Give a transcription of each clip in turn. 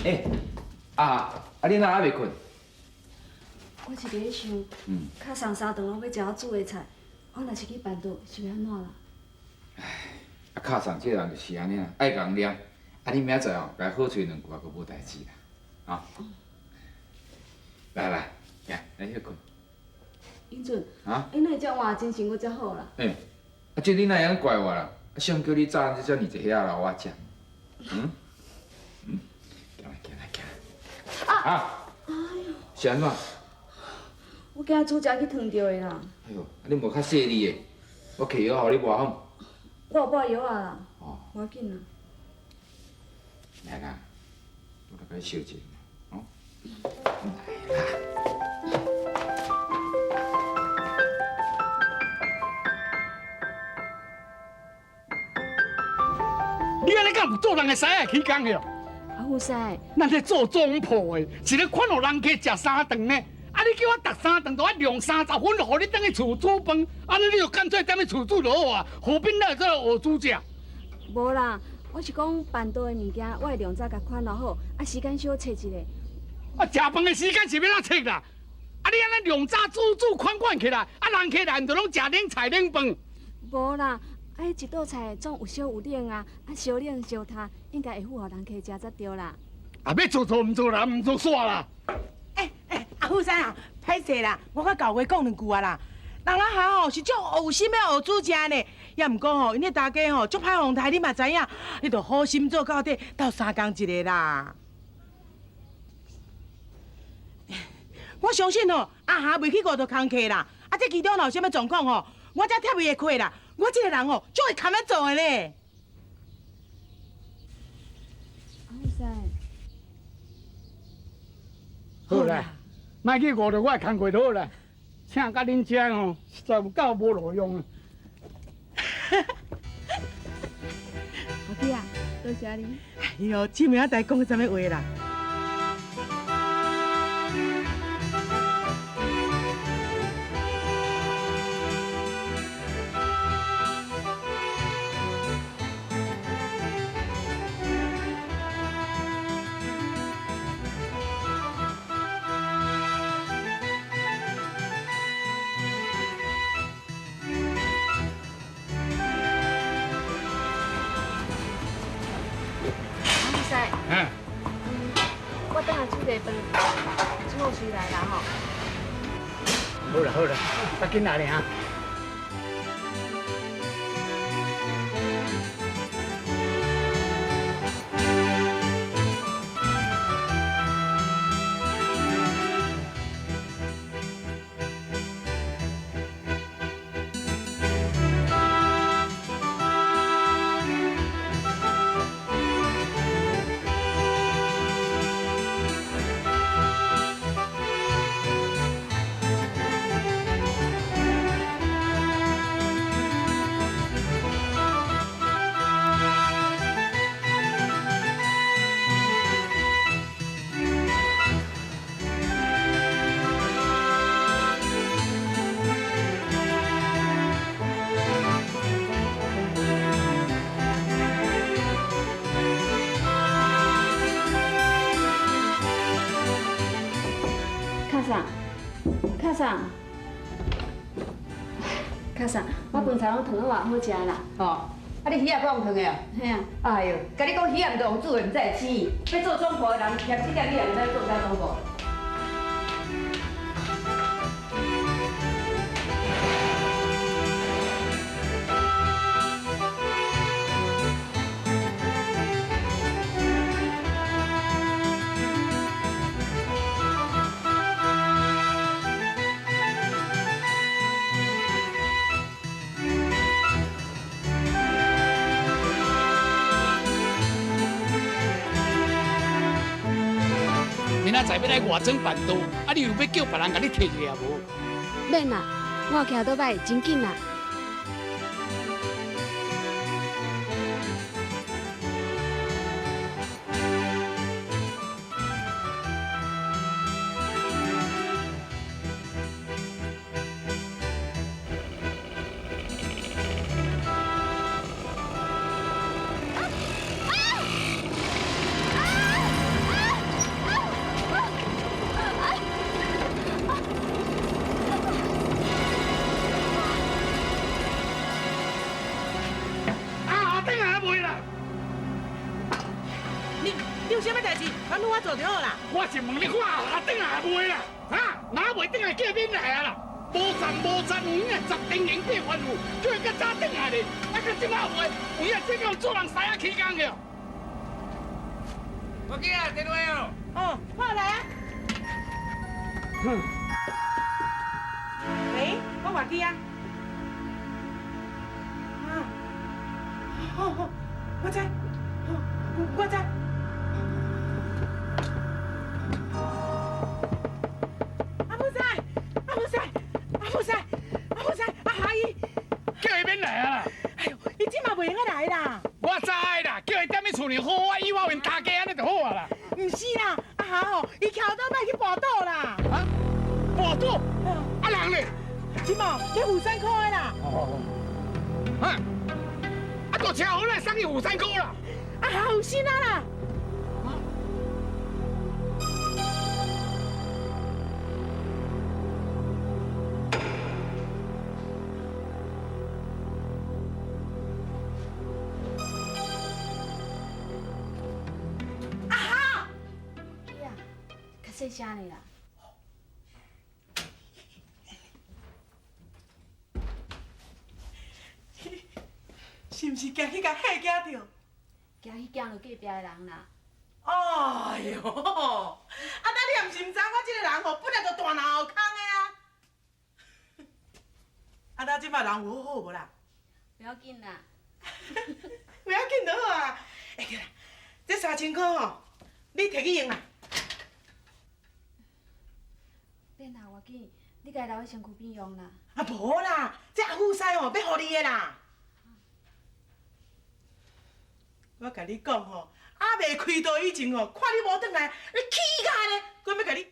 欸，啊啊！你哪还袂睏？我是佇咧想，較送三頓攏欲食我煮的菜，我若是去辦桌，是欲按怎啦？啊，較送這个人就是按呢啊，愛共念。啊，你明仔載哦，共伊好喙兩句也閣無代誌啦，啊。來來，來來歇睏。英俊，啊？你哪會遮換精神閣遮好啦？欸，啊，這你哪會按呢怪我啦？啊，誰叫你早這遮爾濟遐留我食？嗯？嗯，行來行來行來。啊！哎喲！是按怎？我驚煮食去燙著的啦。哎喲，啊你無較細膩的，我摕藥予你抹好。我有抹藥仔啦。哦。無要緊啦。來啦，我來共你燒一下，哦。來啦。你按呢敢有做人的師仔起工的哦？阿富師，咱這做總鋪的，一个款予人客食三頓呢。啊！你叫我逐三頓都愛量30分，予你轉去厝煮飯，按呢你就乾脆踮去厝煮就好啊，何必來這學煮食？無啦，我是講辦桌的物件，我會量早共款落好，啊時間小揣一下。啊，食飯的時間是欲按怎揣啦？啊，你按呢量早煮煮款款起來，啊人客來毋就攏食冷菜冷飯？無啦，啊彼一道菜總有燒有冷啊，啊燒冷燒焦，應該會符予人客食才對啦。啊，欲做做毋做啦，毋做煞啦。欸欸，阿富師啊，歹勢啦，我較厚話講兩句啊啦。人阿霞吼是足有心欲學煮食呢，也毋過吼，𪜶彼大家吼足歹予刣，你嘛知影，你著好心做到底，鬥相共一下啦。我相信吼，阿霞袂去誤著工課啦。啊，這其中若有啥物狀況吼，我才貼伊的課啦。我這個人吼，足會堪得做的咧。阿富師。好啦，莫去誤著我的工課就好啦。請到恁遮吼，實在有夠無路用啊！阿姐啊，多謝你。哎喲，姊妹仔代講啥物話啦？我等下煮个飯，煮好隨來啦吼。好啦好啦，較緊來爾。卡桑，卡桑，卡桑，我飯菜攏燙好啊，好食啦。哦，啊你魚仔講燙的啊？嘿啊。哎喲，共你講魚仔毋著用煮的，毋才會生。欲做總鋪的人，嫌這點你也毋知做啥總鋪。明仔載欲來外庄辦桌，啊，你有欲叫別人共你提一下無？免啦，我有騎倒擺，真緊啦。你有啥物代志，烦恼我做就好啦。我是问你，我阿转来袂啦？哈，哪袂转来叫恁来啊啦？无赞无赞，有影十定营变吩咐，叫伊较早转来咧。啊，到这马袂，有影这叫做人师仔起工了。我记啊，电话哦。哦，好来啊。哼。喂，我外记啊。啊。好好，我知，我知。阿母仔，阿母仔，阿母仔，阿母仔，阿阿姨，叫伊免来啊啦！哎呦，伊这嘛袂用得来啦。我知啦，叫伊踮咧厝里好，我以我因大家按呢就好啊啦。毋是啦，阿哈吼，伊翘倒摆去跋倒啦。啊？跋倒？啊人咧？这嘛，咧妇产科的啦。哦。啊？啊，就车祸来送去妇产科啦。啊，哈有心啊啦。阿哈。呀，较细声呢啦。是毋是惊去共吓惊著？惊彼惊著隔壁的人啦。哎哟，啊，那你也毋是毋知我这个人吼，本来就大脑空的啊。啊，那这摆人有好好无啦？不要紧啦。不要紧就好啊。欸对啦，这3000箍吼，你摕去用啦。免啦，我紧，你家留喺身躯边用啦。啊，无啦，这阿富师吼欲予你的啦。我共你讲吼，还袂开刀以前吼，看你无转来，你气甲按呢，阁欲共你。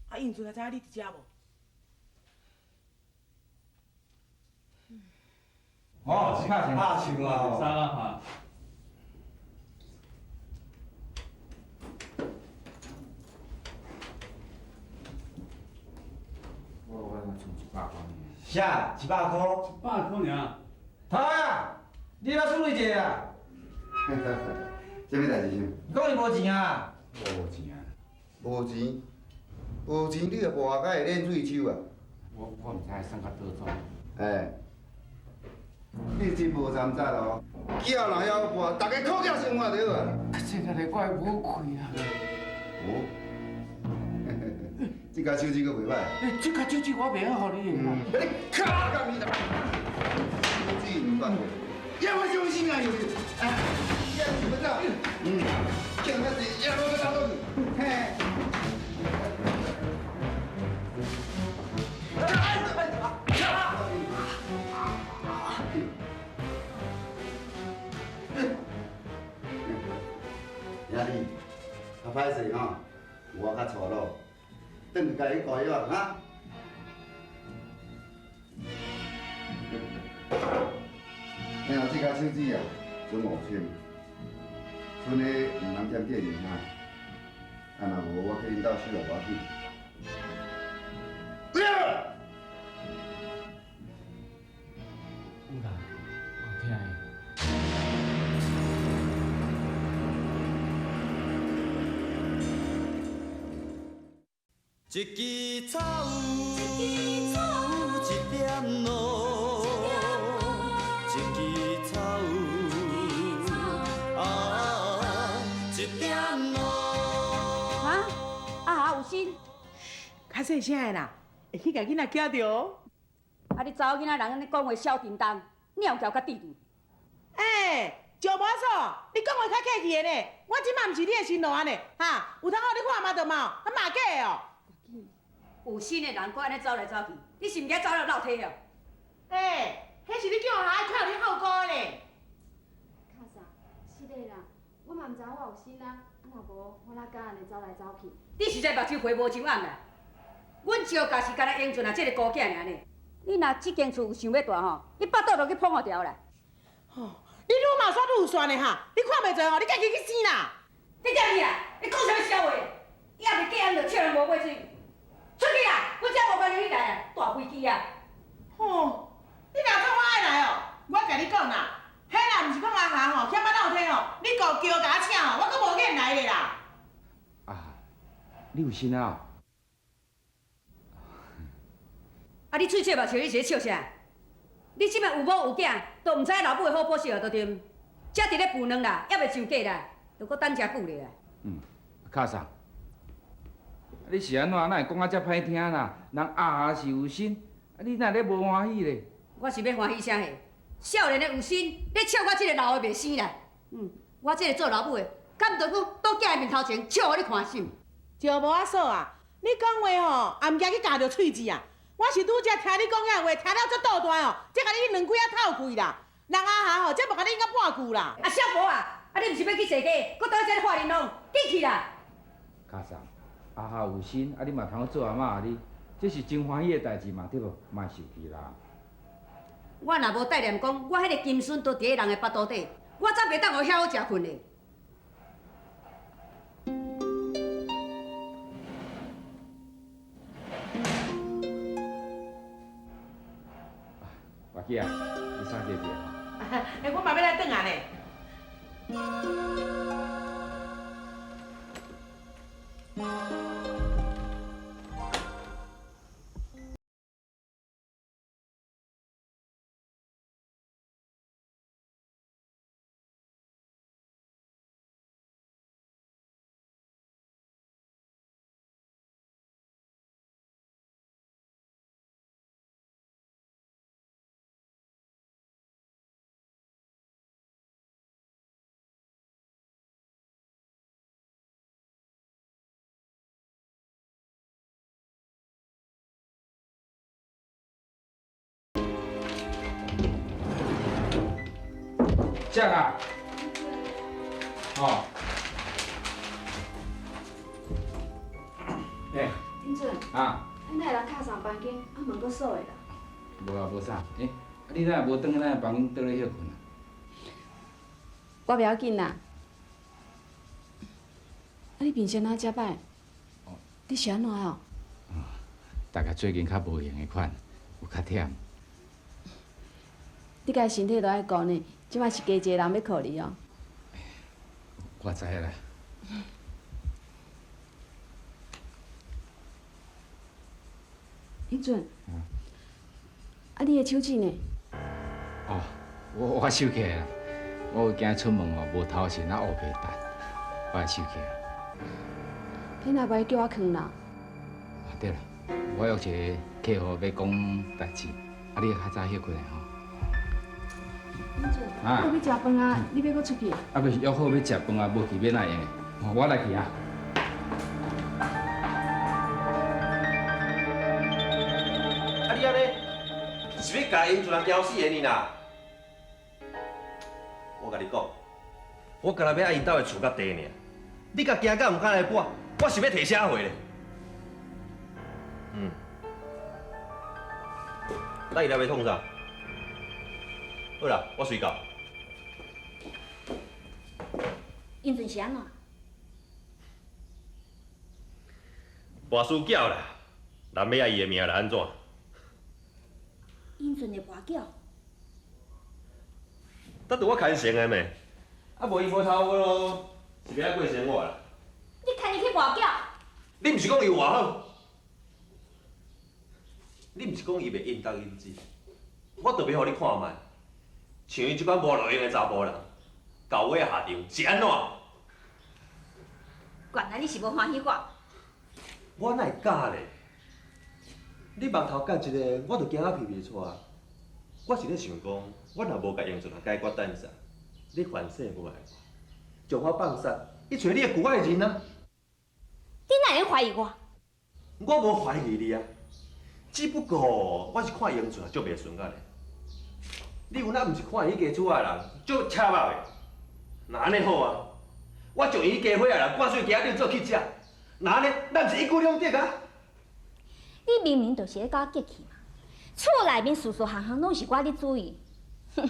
啊，应阵会知影你伫遮无？哦，是拍拍枪啊！啥啦哈？我剩100箍尔。啥？100箍？100箍尔。头啊，你来处理一下啊！啥物代志？你讲伊无钱啊？无钱啊！无钱，无钱，你著跋甲会练水手啊？我毋知送到佗总。哎，你真无参杂哦！叫若晓跋，逐家苦囝生活就好啊。这个礼拜无开啊。哦，这支手指阁袂歹。欸，这支手指我袂晓予你的啦。你卡甲咪啦！手指毋捌过，要我相信啊，是不是？啊，你也想欲走？嗯，欠较济，也无欲走倒去，嘿。兄弟，较歹势吼，我较错咯，转去家己挂药哈。哎呀，这支手指啊，剩5000，剩的毋通占店哈。啊，若无我去恁兜收也无要紧。不要！有啦，有听的。一支草，一点露，一支草，啊，一点露。啊，阿霞有心？较细声的啦，会去共囡仔惊著。啊，你查某囡仔人按呢讲话痟叮当，你也有交较智智？欸，赵无嫂，你讲话较客气的呢。我这马毋是你的新郎呢，哈，有通好你看嘛就嘛，啊嘛假的哦。有心的人，阁按呢走来走去，你是毋惊走了落体哦？欸，彼是你叫阿霞看你后果的呢。卡嫂，是的啦，我嘛毋知我有心啊，啊若无我哪敢按呢走来走去？你实在目睭皮无上暗啦。阮赵家是干焦英俊啊，这个孤囝尔呢。你若这间厝有想欲蹛吼，你腹肚就去碰予著啦。吼，你愈嘛煞愈有算的哈，你看袂做吼，你家己去生啦。你踮去啊？你讲啥物痟话？伊犹未嫁安就笑人无尾嘴。出去啦！阮遮无欢迎你来啊，大飞机啊！吼，你若你有心啊？啊！你喙笑目笑，你是咧笑啥？你这摆有某有囝，都毋知老母的好保惜啊，都对。才伫咧孵卵啦，犹未上架啦，就阁等诚久咧啦。嗯，卡桑，你是按怎？哪会讲啊遮歹听啦？人阿是有心，啊你哪咧无欢喜咧？我是欲欢喜啥货？少年的有心，你笑我这个老的袂生啦。嗯，我这个做老母的，敢毋著讲倒囝的面头前笑予你看心？赵无阿嫂啊，你讲话吼，也毋惊去咬著喙齿啊！我是拄才听你讲遐话，听了足倒大哦，才共你两几仔透气啦。人阿霞吼，才无共你应到半句啦。啊，小婆啊，啊你毋是欲去坐家，阁倒这咧发玲珑，紧去啦！卡桑，阿霞有心，啊你嘛通好做阿嬷你，这是真欢喜的代志嘛，对无？莫受气啦。我若无带念讲，我彼个金孙都伫咧人的腹肚底，我才袂当予遐好食睏咧。华姐啊，你啥姐姐？欸，我嘛欲来转来咧。这样啊，哦，欸，英俊，啊，你哪会人敲上房间，啊门阁锁的啦？无啊，无啥，欸，啊你哪会无转去咱的房间倒咧歇睏啊？我袂要紧啦。啊，你面色哪遮歹？你是按怎哦？大概最近较无闲的款，有较忝。你家身体都爱顾呢，这摆是加一个人欲靠你哦。我知啦。英俊，啊，你的手指呢？哦，我收起来啦。我有惊出门哦，无头神啊，乌白等，我来收起来。你若袂叫我囥啦？啊对啦，我约一个客户欲讲代志，啊你较早歇睏来吼。英俊，我欲食饭啊，你欲阁出去？啊，不是约好欲食饭啊，无去欲哪会用？我来去啊。啊，你按呢是欲共𪜶厝人枵死的呢啦？我共你讲，我干焦欲爱𪜶兜的厝佮地尔，你共惊到毋敢来跋，我是欲提啥货咧？嗯，咱伊来欲创啥？好啦，我随到。英俊是按怎？跋输饺啦，人欲爱伊的命啦，按怎？英俊会跋饺？得拄我牵成的咩？啊，无伊无头路咯，是欲按过生活啦。你牵伊去跋饺？你毋是讲伊有偌好？你毋是讲伊袂应答应子？我特别予你看觅，像伊这款无路用的查埔人，到尾下场是按怎？原来你是无欢喜我。我哪会敢咧？你目头结一个，我就惊啊皮皮掣。我是咧想讲，我若无共英俊解决等啥，你凡势无爱我，将我放杀，去揣你的旧爱人啊！你哪会怀疑我？我无怀疑你啊，只不过我是看英俊足袂顺眼的。你有哪毋是看伊家厝的人足赤目的？若按呢好啊，我将伊家伙仔人赶出街顶做去食。若按呢，咱毋是一举两得啊？你明明就是咧共我激气嘛！厝内面事事项项拢是我咧主意，哼！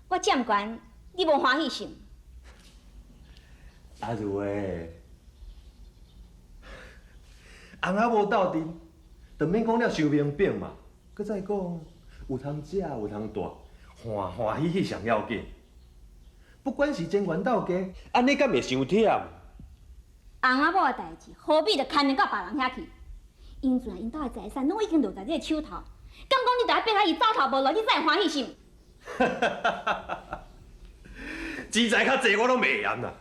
我占权，你无欢喜是毋？阿如欸，翁仔某斗阵，就免讲了收明白嘛。阁再讲，有通食，有通住，欢欢喜喜上要紧。不管是情缘斗家，按呢敢会伤忝？翁仔某的代誌，何必著牽連到別人遐去？英俊𪜶兜的財產攏已經落在你的手頭，敢講你著愛逼甲伊走投無路，你才會歡喜是毋？錢財較濟我攏袂嫌啦。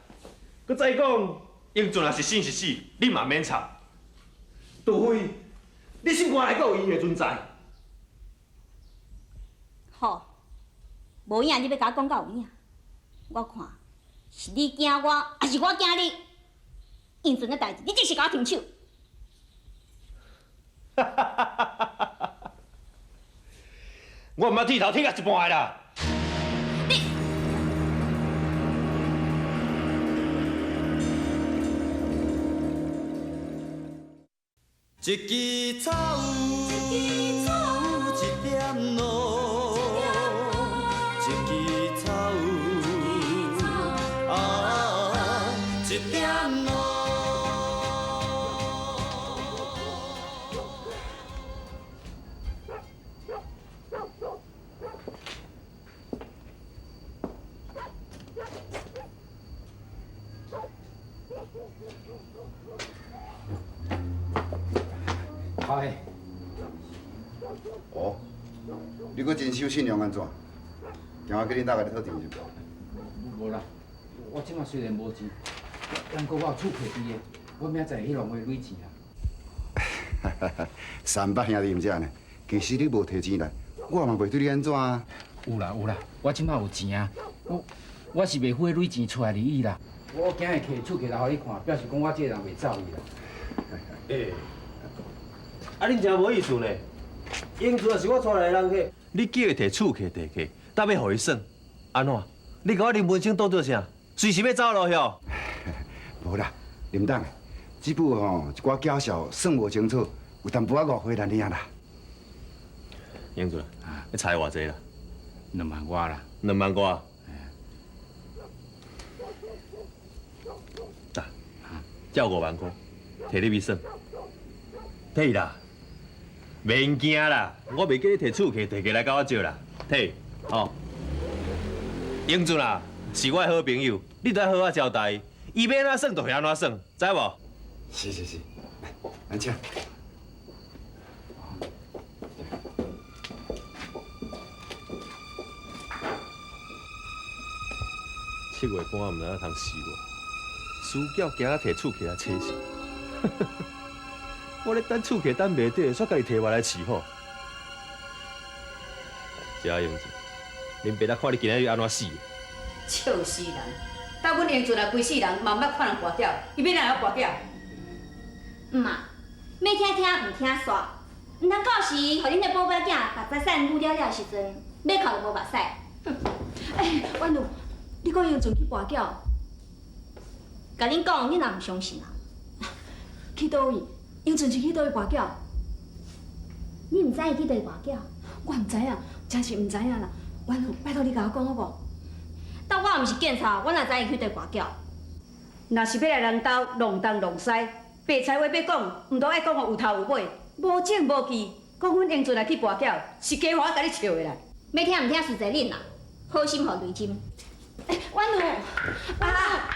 閣再講，英俊若是生是死，你嘛免插。除非你心肝內閣有伊的存在。好，無影你欲共我講到有影？我看是你驚我，抑是我驚你？英俊的代誌，你這是共我停手。我毋捌剃頭剃到一半的啦。你，一支草，一点露，一支草，啊，一点露。哎，哦，你阁真守信用按怎？定我叫恁兜共你讨钱是无？无啦，我这马虽然无钱，毋过我有储客伫的，我明仔载去弄会垒钱啊。三八兄弟毋是按呢，其实你无提钱来，我嘛袂对你按怎啊。有啦有啦，我这马有钱啊，我是袂付彼垒钱出来而已啦。我今日提储客来予你看，表示讲我这个人袂走去啦。欸，啊，恁真无意思呢。英俊也是我带来的人客，你叫伊提厝契地契，搭欲予伊耍，按怎？你共我林文清当做啥？随时欲走路哟？无啦，林董，这久吼一寡娇小算无清楚，有淡薄仔误会啦尔啦。英俊，你猜偌济啦？2万外啦。2万外。啊，这5万块，提你去耍。提啦，免惊啦，我袂叫你提厝契地契来共我借啦，提，吼。英俊啊，是我的好朋友，你著爱好好招待伊，伊欲按怎耍就是按怎耍，知无？是是是，来请。7月半毋知影通死无，输缴惊啊提厝契来测试。我咧等厝契等袂得，煞家己提回来饲好。这英俊，恁爸仔看你今仔日按怎死的？笑死人！搭阮英俊啊，规世人嘛毋捌看人跋筊，伊欲哪会跋筊？毋嘛，欲听听，毋听煞。毋通到时，予恁的宝贝囝把财产愈了了的时阵，欲哭就无目屎。哼！欸，婉如，你讲英俊去跋筊？共恁讲，恁也毋相信啊？去佗位？英俊是去佗位跋筊？你毋知伊去佗位跋筊？我毋知影，真是毋知影啦。婉如，拜托你共我讲好无？但我毋是警察，我哪知伊去佗跋筊？若是欲来人兜弄东弄西，白菜话欲讲，毋都爱讲予有头有尾，无证无据，讲阮英俊来去跋筊，是加互我共你笑的啦。欲听毋听随在恁啦，好心予雷针。欸，婉如，啊！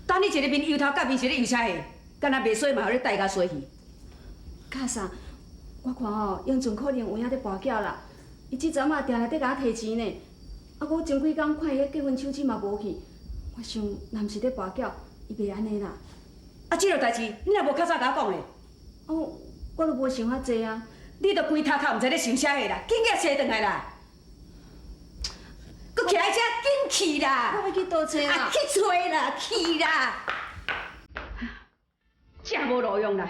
等你一个面油头革面是咧油啥货？敢若袂洗嘛，予你带甲洗去。教啥？我看吼，英俊可能有影咧跋筊啦。伊这阵仔定定伫共我提钱呢。啊，我前几工看伊彼结婚手指嘛无去，我想若毋是咧跋筊，伊袂按呢啦。啊，这落代志你若无较早共我讲咧？哦，我都无想遐济啊。你都规头壳毋知咧想啥货啦，紧寄揣转来啦！阁徛在遮，紧去啦！我欲去佗揣啦？啊，去揣啦，去啦！真无路用啦！